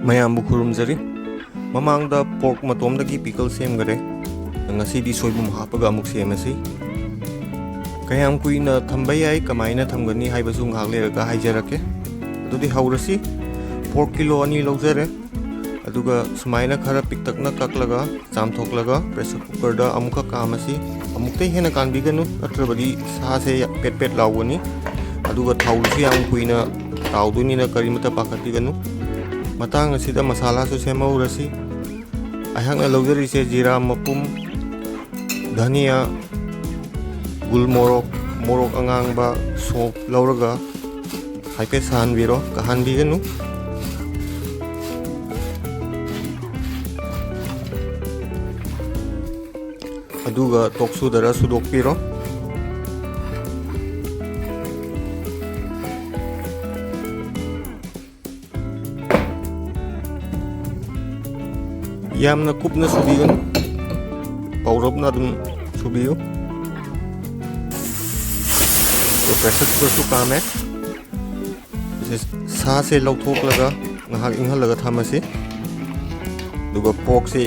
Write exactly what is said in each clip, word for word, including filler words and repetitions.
ꯃꯌꯥꯝꯕꯨ ꯈꯨꯔꯨꯝꯖꯔꯤ꯫ ꯃꯃꯥꯡꯗ pork ꯃꯇꯣꯝꯗꯒꯤ pickle ꯁꯦꯝꯈꯔꯦ꯫ ꯉꯁꯤꯗꯤ ꯁꯣꯏꯕꯨꯝ ꯍꯥꯞꯄꯒ ꯑꯃꯨꯛ ꯁꯦꯝꯃꯁꯤ꯫ ꯀꯌꯥꯝ ꯀꯨꯏꯅ ꯊꯝꯕ ꯌꯥꯏ, ꯀꯃꯥꯏꯅ ꯊꯝꯒꯅꯤ ꯍꯥꯏꯕꯁꯨ ꯉꯥꯏꯍꯥꯛ ꯂꯩꯔꯒ ꯍꯥꯏꯖꯔꯛꯀꯦ꯫ ꯑꯗꯨꯗꯤ ꯍꯧꯔꯁꯤ꯫ Pork ꯀꯤꯂꯣ ꯑꯅꯤ ꯂꯧꯖꯔꯦ꯫ ꯑꯗꯨꯒ ꯁꯨꯃꯥꯏꯅ ꯈꯔ ꯄꯤꯛꯇꯛꯅ ꯀꯛꯂꯒ ꯆꯥꯝꯊꯣꯛꯂꯒ pressure cooker ꯗ ꯑꯃꯨꯛꯀ ꯀꯥꯝꯃꯁꯤ꯫ ꯑꯃꯨꯛꯇ ꯍꯦꯟꯅ ꯀꯥꯝꯕꯤꯒꯅꯨ, ꯅꯠꯇ꯭ꯔꯕꯗꯤ ꯁꯥꯁꯦ ꯄꯦꯠ ꯄꯦꯠ ꯂꯥꯎꯒꯅꯤ꯫ ꯑꯗꯨꯒ ꯊꯥꯎꯗꯨꯁꯨ ꯌꯥꯝ ꯀꯨꯏꯅ ꯇꯥꯎꯗꯣꯏꯅꯤꯅ ꯀꯔꯤꯃꯇ ꯄꯥꯈꯠꯄꯤꯒꯅꯨ꯫ ꯃꯇꯥꯡ ꯑꯁꯤꯗ ꯃꯁꯥꯂꯥꯁꯨ ꯁꯦꯝꯍꯧꯔꯁꯤ꯫ ꯑꯩꯍꯥꯛꯅ ꯂꯧꯖꯔꯤꯁꯦ ꯖꯤꯔꯥ ꯃꯄꯨꯝ, ꯙꯅꯤꯌꯥ, ꯒꯨꯜ ꯃꯣꯔꯣꯛ, ꯃꯣꯔꯣꯛ ꯑꯉꯥꯡꯕ, ꯁꯣꯞ ꯂꯧꯔꯒ ꯍꯥꯏꯐꯦꯠ ꯁꯥꯍꯟꯕꯤꯔꯣ, ꯀꯥꯍꯟꯕꯤꯒꯅꯨ꯫ ꯑꯗꯨꯒ ꯇꯣꯛ ꯁꯨꯗꯔ ꯁꯨꯗꯣꯛꯄꯤꯔꯣ꯫ ꯌꯥꯝꯅ ꯀꯨꯞꯅ ꯁꯨꯕꯤꯒꯅꯨ, ꯄꯧꯔꯞꯅ ꯑꯗꯨꯝ ꯁꯨꯕꯤꯌꯨ꯫ ꯑꯗꯣ pressure cooker ꯁꯨ ꯀꯥꯝꯃꯦ꯫ ꯁꯥꯁꯦ ꯂꯧꯊꯣꯛꯂꯒ ꯉꯥꯏꯍꯥꯛ ꯏꯪꯍꯜꯂꯒ ꯊꯝꯃꯁꯤ꯫ ꯑꯗꯨꯒ pork ꯁꯦ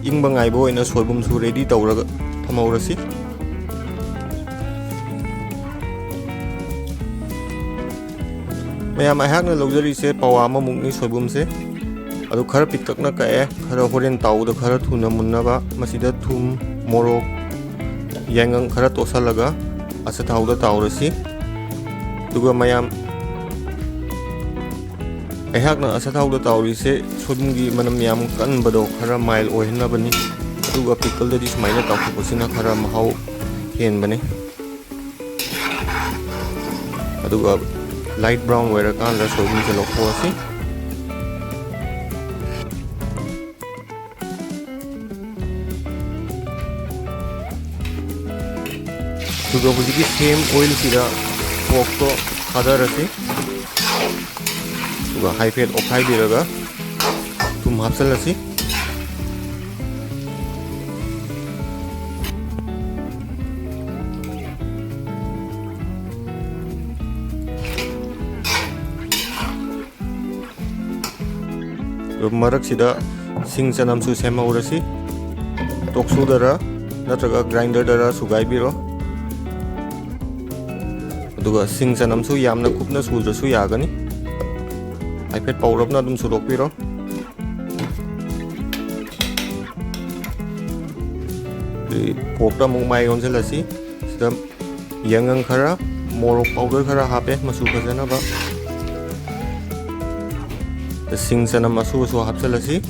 ꯏꯪꯕ ꯉꯥꯏꯕ ꯑꯣꯏꯅ ꯁꯣꯏꯕꯨꯝꯁꯨ ready ꯇꯧꯔꯒ ꯊꯝꯍꯧꯔꯁꯤ꯫ ꯃꯌꯥꯝ, ꯑꯩꯍꯥꯛꯅ ꯂꯧꯖꯔꯤꯁꯦ ꯄꯋꯥ ꯑꯃꯃꯨꯛꯅꯤ ꯁꯣꯏꯕꯨꯝꯁꯦ꯫ ꯑꯗꯨ ꯈꯔ ꯄꯤꯛꯇꯛꯅ ꯀꯛꯑꯦ, ꯈꯔ ꯍꯣꯔꯦꯟ ꯇꯥꯎꯕꯗ ꯈꯔ ꯊꯨꯅ ꯃꯨꯟꯅꯕ꯫ ꯃꯁꯤꯗ ꯊꯨꯝ, ꯃꯣꯔꯣꯛ, ꯌꯥꯏꯉꯪ ꯈꯔ ꯇꯣꯠꯁꯜꯂꯒ ꯑꯆꯥꯊꯥꯎꯗ ꯇꯥꯎꯔꯁꯤ꯫ ꯑꯗꯨꯒ ꯃꯌꯥꯝ, ꯑꯩꯍꯥꯛꯅ ꯑꯆꯥꯊꯥꯎꯗ ꯇꯥꯎꯔꯤꯁꯦ ꯁꯣꯏꯕꯨꯝꯒꯤ ꯃꯅꯝ ꯌꯥꯝ ꯀꯟꯕꯗꯣ ꯈꯔ mild ꯑꯣꯏꯍꯟꯅꯕꯅꯤ꯫ ꯑꯗꯨꯒ pickle ꯗꯗꯤ ꯁꯨꯃꯥꯏꯅ ꯇꯥꯎꯊꯣꯛꯄꯁꯤꯅ ꯈꯔ ꯃꯍꯥꯎ ꯍꯦꯟꯕꯅꯤ꯫ ꯑꯗꯨꯒ light brown ꯑꯣꯏꯔꯀꯥꯟꯗ ꯁꯣꯏꯕꯨꯝꯁꯦ ꯂꯧꯊꯣꯛꯑꯁꯤ꯫ ꯑꯗꯨꯒ ꯍꯧꯖꯤꯛꯀꯤ same oil ꯁꯤꯗ pork ꯇꯣ ꯊꯥꯗꯔꯁꯤ꯫ ꯑꯗꯨꯒ ꯍꯥꯏꯐꯦꯠ ꯑꯣꯠꯈꯥꯏꯕꯤꯔꯒ ꯊꯨꯝ ꯍꯥꯞꯆꯤꯜꯂꯁꯤ꯫ ꯃꯔꯛꯁꯤꯗ ꯁꯤꯡ ꯆꯅꯝꯁꯨ ꯁꯦꯝꯍꯧꯔꯁꯤ꯫ ꯇꯣꯛꯁꯨꯗꯔ ꯅꯠꯇ꯭ꯔꯒ ꯒ꯭ꯔꯥꯏꯟꯗꯔꯗꯔ ꯁꯨꯒꯥꯏꯕꯤꯔꯣ꯫ ꯑꯗꯨꯒ ꯁꯤꯡ ꯆꯅꯝꯁꯨ ꯌꯥꯝꯅ ꯀꯨꯞꯅ ꯁꯨꯗ꯭ꯔꯁꯨ ꯌꯥꯒꯅꯤ, ꯍꯥꯏꯐꯦꯠ ꯄꯧꯔꯞꯅ ꯑꯗꯨꯝ ꯁꯨꯗꯣꯛꯄꯤꯔꯣ꯫ ꯄꯣꯛꯇ ꯑꯃꯨꯛ ꯃꯥꯏ ꯑꯣꯟꯁꯤꯜꯂꯁꯤ꯫ ꯁꯤꯗ ꯌꯥꯏꯉꯪ ꯈꯔ, ꯃꯣꯔꯣꯛ ꯄꯥꯎꯗꯔ ꯈꯔ ꯍꯥꯞꯄꯦ ꯃꯆꯨ ꯐꯖꯅꯕ꯫ ꯁꯤꯡ ꯆꯅꯝ ꯑꯁꯨꯕꯁꯨ ꯍꯥꯞꯆꯤꯜꯂꯁꯤ꯫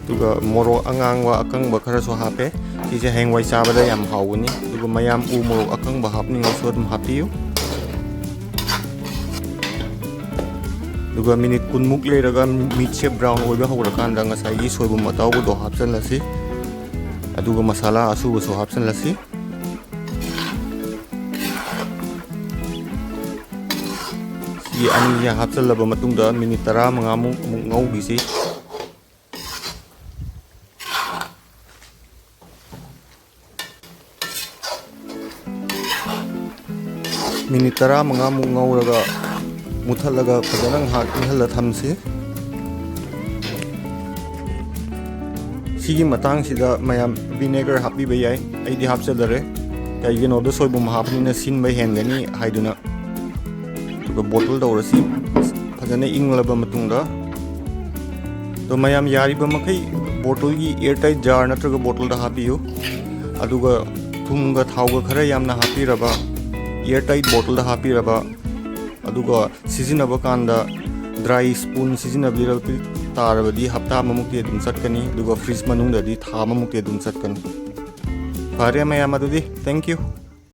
ꯑꯗꯨꯒ ꯃꯣꯔꯣꯛ ꯑꯉꯥꯡꯕ ꯑꯀꯪꯕ ꯈꯔꯁꯨ ꯍꯥꯞꯄꯦ꯫ ꯁꯤꯁꯦ ꯍꯌꯦꯡꯋꯥꯏ ꯆꯥꯕꯗ ꯌꯥꯝ ꯍꯥꯎꯒꯅꯤ꯫ ꯑꯗꯨꯒ ꯃꯌꯥꯝ ꯎ ꯃꯣꯔꯣꯛ ꯑꯀꯪꯕ ꯍꯥꯞꯅꯤꯡꯉꯁꯨ ꯑꯗꯨꯝ ꯍꯥꯞꯄꯤꯌꯨ꯫ ꯑꯗꯨꯒ ꯃꯤꯅꯤꯠ ꯀꯨꯟꯃꯨꯛ ꯂꯩꯔꯒ ꯃꯤꯠꯁꯦ ꯕ꯭ꯔꯥꯎꯟ ꯑꯣꯏꯕ ꯍꯧꯔꯀꯥꯟꯗ ꯉꯁꯥꯏꯒꯤ ꯁꯣꯏꯕꯨꯝ ꯑꯇꯥꯎꯕꯗꯣ ꯍꯥꯞꯆꯤꯜꯂꯁꯤ꯫ ꯑꯗꯨꯒ ꯃꯁꯥꯂꯥ ꯑꯁꯨꯕꯁꯨ ꯍꯥꯞꯆꯤꯜꯂꯁꯤ꯫ ꯁꯤ ꯑꯅꯤꯁꯦ ꯍꯥꯞꯆꯤꯜꯂꯕ ꯃꯇꯨꯡꯗ ꯃꯤꯅꯤꯠ ꯇꯔꯥꯃꯉꯥꯃꯨꯛ ꯑꯃꯨꯛ ꯉꯧꯈꯤꯁꯤ꯫ ꯃꯤꯅꯤꯠ ꯇꯔꯥꯃꯉꯥꯃꯨꯛ ꯉꯧꯔꯒ ꯃꯨꯊꯠꯂꯒ ꯐꯖꯅ ꯉꯥꯏꯍꯥꯛ ꯏꯪꯍꯜꯂ ꯊꯝꯁꯤ꯫ ꯁꯤꯒꯤ ꯃꯇꯥꯡꯁꯤꯗ ꯃꯌꯥꯝ ꯚꯤꯅꯦꯒꯔ ꯍꯥꯞꯄꯤꯕ ꯌꯥꯏ, ꯑꯩꯗꯤ ꯍꯥꯞꯆꯗꯔꯦ꯫ ꯀꯩꯒꯤꯅꯣꯗ ꯁꯣꯏꯕꯨꯝ ꯍꯥꯞꯄꯅꯤꯅ ꯁꯤꯟꯕ ꯍꯦꯟꯒꯅꯤ ꯍꯥꯏꯗꯨꯅ꯫ ꯑꯗꯨꯒ ꯕꯣꯇꯜ ꯇꯧꯔꯁꯤ ꯐꯖꯅ ꯏꯪꯂꯕ ꯃꯇꯨꯡꯗ꯫ ꯑꯗꯣ ꯃꯌꯥꯝ ꯌꯥꯔꯤꯕ ꯃꯈꯩ ꯕꯣꯇꯜꯒꯤ ꯏꯌꯔ ꯇꯥꯏꯠ ꯖꯥꯔ ꯅꯠꯇ꯭ꯔꯒ ꯕꯣꯇꯜꯗ ꯍꯥꯞꯄꯤꯌꯨ꯫ ꯑꯗꯨꯒ ꯊꯨꯝꯒ ꯊꯥꯎꯒ ꯈꯔ ꯌꯥꯝꯅ ꯍꯥꯞꯄꯤꯔꯕ, ꯏꯌꯔ ꯇꯥꯏꯠ ꯕꯣꯇꯜꯗ ꯍꯥꯞꯄꯤꯔꯕ, ꯑꯗꯨꯒ ꯁꯤꯖꯤꯟꯅꯕ ꯀꯥꯟꯗ ꯗ꯭ꯔꯥꯏ ꯁ꯭ꯄꯨꯟ ꯁꯤꯖꯤꯟꯅꯕꯤꯔꯕ ꯇꯥꯔꯕꯗꯤ ꯍꯞꯇꯥ ꯑꯃꯃꯨꯛꯇꯤ ꯑꯗꯨꯝ ꯆꯠꯀꯅꯤ, ꯑꯗꯨꯒ ꯐ꯭ꯔꯤꯖ ꯃꯅꯨꯡꯗꯗꯤ ꯊꯥ ꯑꯃꯃꯨꯛꯇꯤ ꯑꯗꯨꯝ ꯆꯠꯀꯅꯤ꯫ ꯐꯔꯦ ꯃꯌꯥꯝ, ꯑꯗꯨꯗꯤ thank you꯫